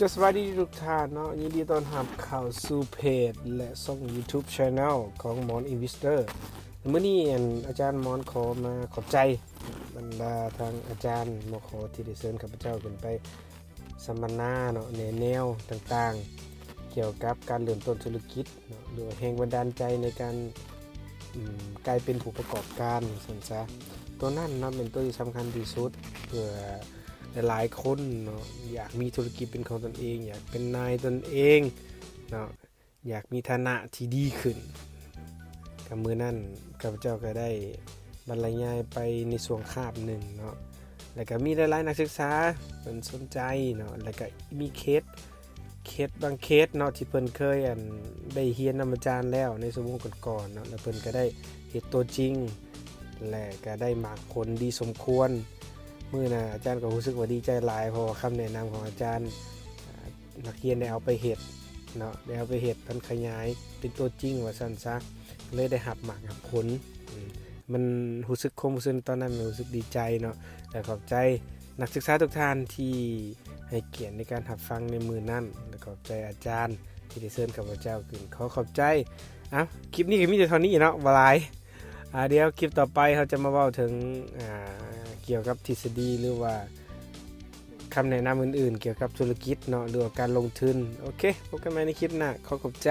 ຈະສະບາຍດີທຸກທ່ານເນາະ, ຍິນດີຕ້ອນຮັບເຂົ້າສູ່ເພຈ ແລະ ຊ່ອງ YouTube Channel ຂອງ Mon Investor. ມື້ນີ້ ອັນ ອາຈານມອນຂໍມາຂອບໃຈບັນດາທາງອາຈານ ມຂ ທີ່ໄດ້ເຊີນຂ້າພະເຈົ້າຂຶ້ນໄປສຳມະນາເນາະ ແນແນວຕ່າງໆ ກ່ຽວກັບການເລີ່ມຕົ້ນທຸລະກິດເນາະ ຫຼືວ່າແຮງບັນດານໃຈໃນການ ອືມ ກາຍເປັນຜູ້ປະກອບການ ວ່າຊັ້ນຊະ. ຕົວນັ້ນເນາະ ແມ່ນຕົວທີ່ສຳຄັນທີ່ສຸດ ເພື່ອຫຼາຍໆຄົນເນາະ ຢາກມີທຸລະກິດເປັນຂອງຕົນເອງ, ຢາກເປັນນາຍຕົນເອງເນາະ, ຢາກມີຖານະທີ່ດີຂຶ້ນ. ກໍມື້ນັ້ນຂ້າພະເຈົ້າກໍໄດ້ບັນລະຍາຍໄປໃນຊ່ວງຄາບໜຶ່ງເນາະ, ແລ້ວກໍມີຫຼາຍໆນັກສຶກສາເພິ່ນສົນໃຈເນາະ, ແລ້ວກໍມີເຄສ ເຄສບາງເຄສເນາະ ທີ່ເພິ່ນເຄີຍ ອັນ ໄດ້ຮຽນນຳອາຈານແລ້ວໃນຊົ່ວໂມງກ່ອນໆເນາະ, ແລ້ວເພິ່ນກໍໄດ້ເຮັດຕົວຈິງ ແລະ ກໍໄດ້ໝາກຜົນດີສົມຄວນ. ມື້ນັ້ນອາຈານກໍຮູ້ສຶກວ່າດີໃຈຫຼາຍ ເພາະວ່າຄຳແນະນຳຂອງອາຈານ ອາ ນັກຮຽນໄດ້ເອົາໄປເຮັດເນາະ, ໄດ້ເອົາໄປເຮັດຜັນຂະຫຍາຍເປັນຕົວຈິງ ວ່າຊັ້ນຊະ, ເລີຍໄດ້ຮັບໝາກຮັບຜົນ. ອືມ ມັນຮູ້ສຶກ ຄວາມຮູ້ສຶກໃນຕອນນັ້ນ ມັນຮູ້ສຶກດີໃຈເນາະ ແລະ ຂອບໃຈນັກສຶກສາທຸກທ່ານທີ່ໃຫ້ກຽດໃນການຮັບຟັງໃນມື້ນັ້ນ ແລະ ຂອບໃຈອາຈານທີ່ໄດ້ເຊີນຂ້າພະເຈົ້າຂຶ້ນ. ຂໍຂອບໃຈ. ເອົ້າ ຄລິບນີ້ກໍມີແຕ່ເທົ່ານີ້ເນາະ ບໍ່ຫຼາຍ. ອາ ດຽວຄລິບຕໍ່ໄປເຮົາຈະມາເວົ້າເຖິງ ອາ ກ່ຽວກັບທິດສະດີ ຫຼືວ່າຄຳແນະນຳອື່ນໆ ກ່ຽວກັບທຸລະກິດເນາະ ຫຼືວ່າການລົງທຶນ. ໂອເຄ ພົບກັນໃໝ່ໃນຄລິບໜ້າ. ຂໍຂອບໃຈ.